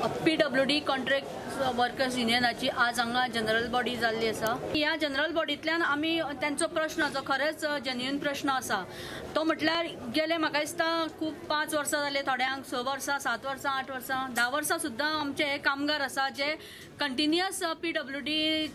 PWD contract workers युनियनाची आज हांगा general body जाल्ली आसा. ह्या जनरल बॉडींतल्यान आमी तेंचो प्रश्न जो खरेंच जेन्युइन प्रश्न आसा तो म्हटल्यार गेले म्हाका दिसता खूब 5 वर्सां जाले, थोड्यांक 6 वर्सां, 7 वर्सां, 8 वर्सां, 10 वर्सां सुद्दां आमचे हे कामगार आसा जे कंटिन्युअस पीडब्ल्यूडी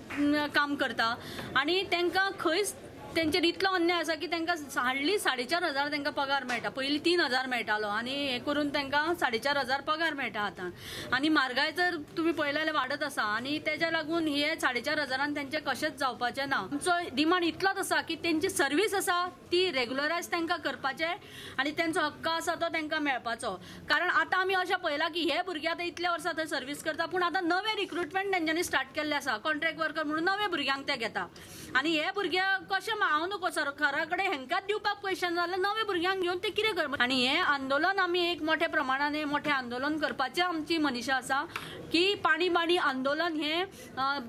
काम करता आनी तांकां खंयच तेंचेर इतलो अन्याय आसा की तांकां हाडली 4,500 तांकां पगार मेळटा. पयलीं 3,000 मेळटालो आनी हें करून तांकां 4,500 पगार मेळटा आतां. आनी म्हारगाय जर तुमी पळयलें जाल्यार वाडत आसा आनी तेज्या लागून हे 4,500 तेंचें कशेंच जावपाचें ना. आमचो डिमांड इतलोच आसा की तेंची सर्वीस आसा ती रेगुलरायज तांकां करपाचें आनी तेंचो हक्क आसा तो तांकां मेळपाचो. कारण आतां आमी अशें पळयलां की हे भुरगे आतां इतल्या वर्सां थंय सर्वीस करता, पूण आतां नवें रिक्रुटमेंट तेंच्यांनी स्टार्ट केल्लें आसा. कॉन्ट्रॅक्ट वर्कर म्हणून नवे भुरग्यांक ते घेता आनी हे भुरगे कशें हांव नको सरकारा कडेन हेंकाच दिवपाक पयशे ना जाल्यार नवे भुरग्यांक घेवन ते कितें कर. आनी हें आंदोलन आमी एक मोठ्या प्रमाणान मोठें आंदोलन करपाचें आमची मनीशा आसा की पाणी बाणी आंदोलन हें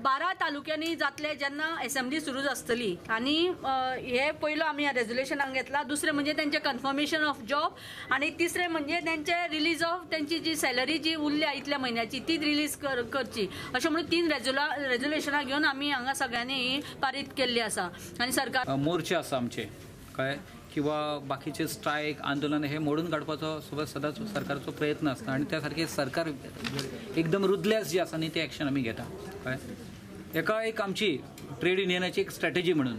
12 तालुक्यांनी जातलें जेन्ना एसेंब्ली सुरू आसतली. आनी हे पयलो आमी ह्या रेजोल्युशनाक घेतला. दुसरें म्हणजे तेंचें कन्फर्मेशन ऑफ जॉब आनी तिसरें म्हणजे तेंचें रिलीज ऑफ तेंची जी सॅलरी जी उरल्या इतल्या म्हयन्याची ती रिलीज करची अशें म्हणून 3 रेजोल्युशनां घेवन आमी हांगा सगळ्यांनी पारीत केल्ली आसा. आनी सरकार मोर्चे आसा आमचे कळ्ळें किंवा बाकीचे स्ट्रायक आंदोलन हे मोडून काडपाचो सदांच सरकारचो प्रयत्न आसता आनी त्या सारकें सरकार एकदम रुदल्यास जी आसा न्ही ते एक्शन आमी घेता. कळ्ळें, एका एक आमची ट्रेड युनियनाची एक स्ट्रॅटेजी म्हणून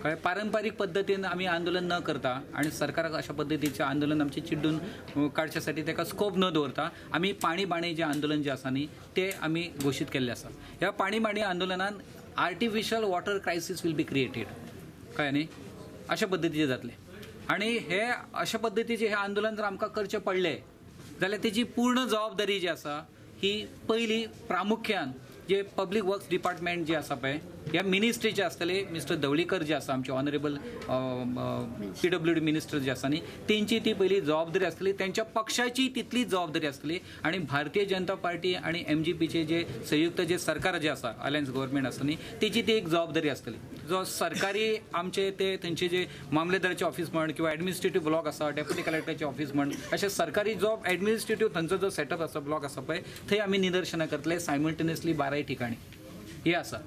कळ्ळें पारंपारीक पद्दतीन आमी आंदोलन न करता आनी सरकाराक अशा पद्दतीचें आंदोलन आमचें चिड्डून काडच्या साठी ताका स्कोप न दवरता आमी पाणी बाणी जें आंदोलन जें आसा न्ही तें आमी घोशीत केल्लें आसा. ह्या पाणी बाणी आंदोलनान artificial water crisis will be created. कळ्ळें न्ही, अशा पद्दतीचें जातलें आनी हे अशा पद्दतीचें हें आंदोलन जर आमकां करचें पडलें जाल्यार तेजी पूर्ण जबाबदारी जी आसा ही पयली प्रामुख्यान जे पब्लीक वर्क्स डिपार्टमेंट जे आसा पळय ह्या मिनिस्ट्रीचे आसतले मिस्टर धवळीकर जे आसा आमचे ऑनरेबल पीडब्ल्यूडी मिनिस्टर जे आसा न्ही तेंची ती पयली जबाबदारी आसतली, तेंच्या पक्षाची तितली जबाबदारी आसतली आनी भारतीय जनता पार्टी आनी एमजीपीचे जे संयुक्त जे सरकार जे आसा अलायन्स गव्हर्मेंट आसा न्ही तेची ती एक जबाबदारी आसतली. जो सरकारी आमचे ते तेंचे जे मामलेदाराचे ऑफिस म्हण किंवा एडमिनिस्ट्रेटीव ब्लॉक आसा, डेप्युटी कलेक्टराचे ऑफिस म्हण, अशें सरकारी जो एडमिनिस्ट्रेटीव थंयचो जो सेटअप आसा ब्लॉक आसा पळय थंय आमी निदर्शनां करतले सायमल्टेनियसली 12 ठिकाणी हे आसा.